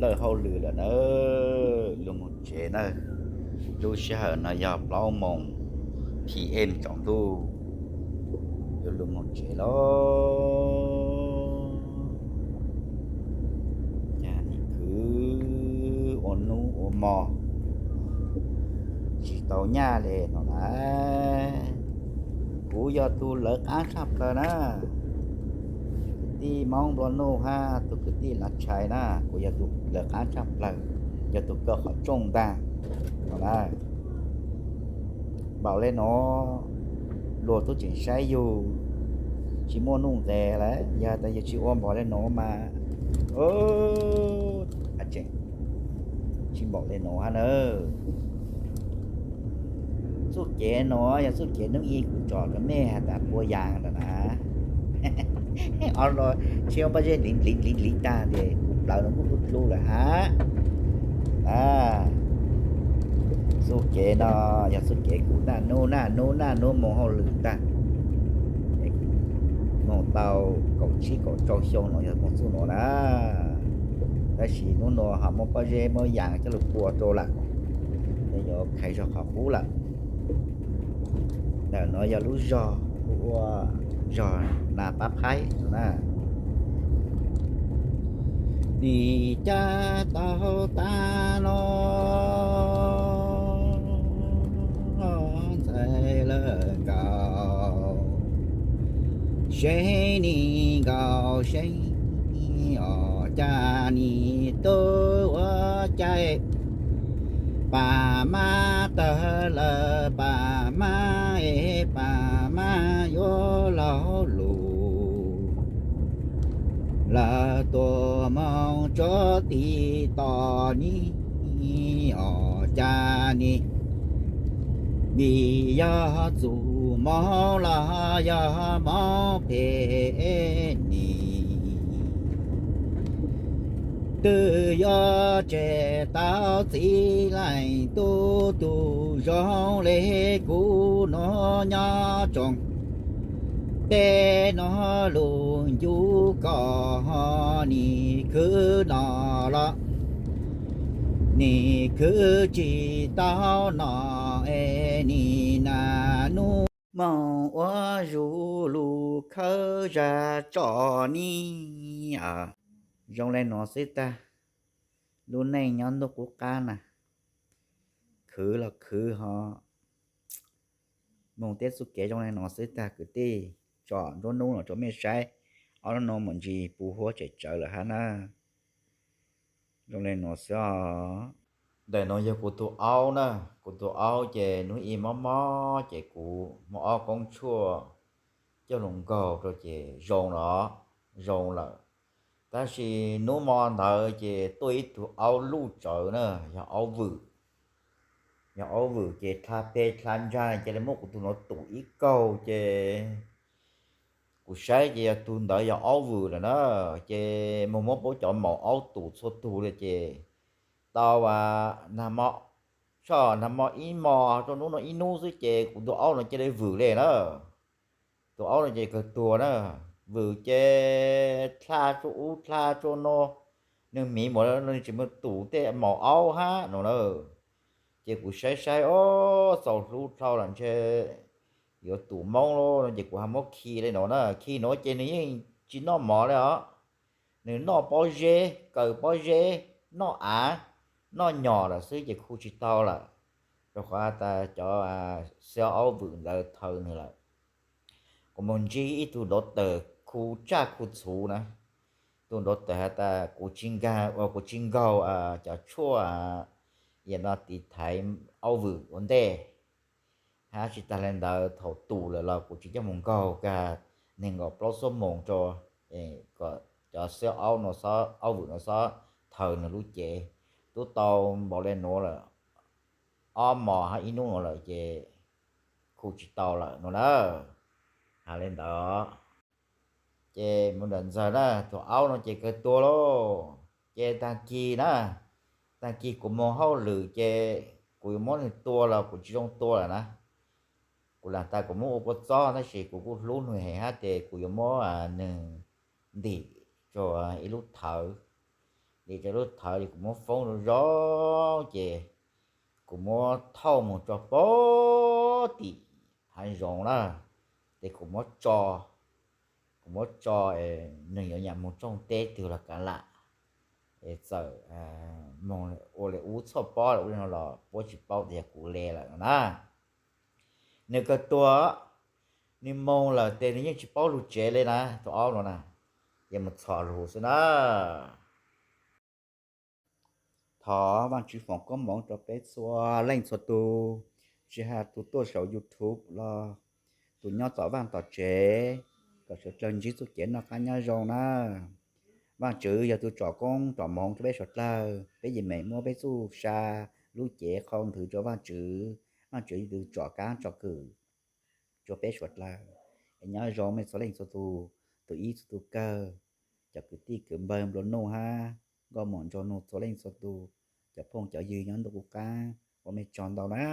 Lawj hauj lwm lawm na, lug moog tsev na. Lub sij hawm no yog plaub moos P M tsaus ntuj, yuav lug moog tsev lawm. Cas nim khwv ua nub ua mo tsis tau nyaj le no na. Kuv yog tus lawv qaab tshaj plawg na. Kwv tij Moob nplua nuj hab tug kwv tij Lav Tshais na, kuv yog tus lawv qaab tshaj plawg, yog tus kaw qhov rooj ntaag no na. Npaum le nuav luag tub tseem saib yug tsis muaj nuj nqes lawm, yog tas yug tsis ua npaum le nuav mas, tseem tsis npaum le nuav hab na. Txuj kev nuav yog txuj kev nub i kuv tsom rua mej has tas pua yaas ntawm na. Ob lub tsheb pob zeb liv liv liv liv tag tes kuv plawv nuav kuj dlub lawm hab. Txuj kev no yog txuj kev kuv naj nub naj nub naj nub moog hauj lwm tag, moog tau kaum tsib kaum rau xyoo no yog moog txuj nuav na. Tab sis nub nuav ho muab pob zeb muab yaas coj lug pua rua lawm, yuav khais zog qhov qub lawm. Ntawm nuav yog lub zog hu ua zog Nas Pab Phaib na. Nim caj tau tag no ntxhais lawv nkaus, seeb nim nkaus seeb os, cas nim tuaj ua caij pam mab tawg lawm, pam mab es pam mab yuav laug lug lawm, tuaj moog tsuab tiv tom ni os, cas ni vim yog txuj moov los yog moov phem ni, twb yuav tseg tau txiv leej tub tug zoo le kuv nuav nyob tsoom teb nuav lug ncu kom nim khwv no los nim khwv tsis tau no es nim naj nub moog ua zug lug khawb zag tso ni. Zoo le nuav xwb tag, lub neej nyob ntuj qub qab na, khwv los khwv ho moog teb txuj kev zoo le nuav xwb tag kwv tij. Tsom nruab nub los rua mej saib, ob nub no mus ntsis puv huab tsem tsawv lawm hab na. Zoo le nuav xwb os. Ntawm nuav yog kuv tug aub na, kuv tug aub ces nub i mob mob ces kuv muab ob koob tshuaj coj lug nkaug rua ces zoo los zoo lawm. Tab sis nub mo ntawd ces tuaj ib tug aub luj tsawv na, yog aub vwm. Yog aub vwm ces dlha peg dlha ntsag ces lawv muab kuv tug nuav tum ib kaug ces kuv saib ces yog tug ntawd yog aub vwm lawm na. Ces moog muab puab cov maum aub tum txhua tug li ces tau nag mo, tso nag mo ib mo rua nub no ib nub xwb ces kuv tug aub no cia li vwm le na. Tug aub no ces kawg tuag na, vwm ces dlha tsua ub dlha tsua no, nwg miv mus nwg tsis muaj tum tej maum aub hab no na. Ces kuv saib saib os, txaus hlub dhau los ntshe yuav tum moob lauj no ces kuv ho muab khi le no na. Khi no ces nwg yeej tsis noj mov le os, nwg noj pob zeb, kaw pob zeb, noj av, noj nyom lawm xwb ces khu tsis tau lawm, rau qhov tas cov xib aub vwm ntawd thaws nwg lawm. Kuv moog ntsib ib tug ntaus tawm khu tsaj khu txhuv na, tug ntaus tawm has tas kuv tsis nkaag, kuv tsis nkaug cov tshuaj yam no tiv thaiv aub vwm ua ntej, hab tsis tag le ntawd thaum tum lawm los kuv tsis coj moog nkaug, kag neeg nkaum plaub xuab moos rua kom cov xib aub no, aub vwm no xob thaws nwg lub cev. Tub tau npaum le nuav lawm ob mos hab ib nub nuav lawm ces khu tsis tau lawm no na. Has le ntawd ces mus nram ntxawg na, tug aub no ces kawg tuag lauj. Ces tag kis na, tag kis kuv moog hauj lwm ces kuv yuav muab nwg tua los kuv tsis zoo tua lawm na. Kuv lam tas kuv muab ua kua txob tab sis kuv kuj hlub nwg heev hab ces kuv yuav muab nwg ntim rua ib lub thawv, Li cov lub thawv ces kuv muab foob zoo zoo ces kuv muab thauj mus tso pem tim hav zoov na, ces kuv muab tso, kuv muab tso, nws yuav nyam mus tsooj teb twg los kav lam, es txawm mus ua li ub txhoj pob li ub li no los puab tsis paub tias yog kuv li lawm no na. Nws kawg tuag, nws mus lawm ces nws yeej tsis paub lug tsev li na, tus aub no na, ces mus txhos lug xwb na. Thov Vaajtswv foom koob moov rau peb txhua leej txhua tug, tsis has tus tuaj saum YouTube los tus nyob tom vaaj tom tsev, kom sawv dlawg ntsib txuj kev noj qaab nyob zoo na. Vaajtswv yog tug tsom koob tsom moov rau peb suav dlawg, peb yim meem muab peb txuj sa lub cev qhau nthwv rua Vaajtswv, Vaajtswv yog tug tsom kaab tsom kwm rua peb suav dlawg. Es nyob zoo mej txhua leej txhua tug, tug ib txhua tug kawg, cov kwv tij kwv npawg nplua nuj hab nkauj muam nraug nug txhua leej txhua tug, cov phooj cov ywg nyob ntuj qub qaab, ua mej tsaug ntau na.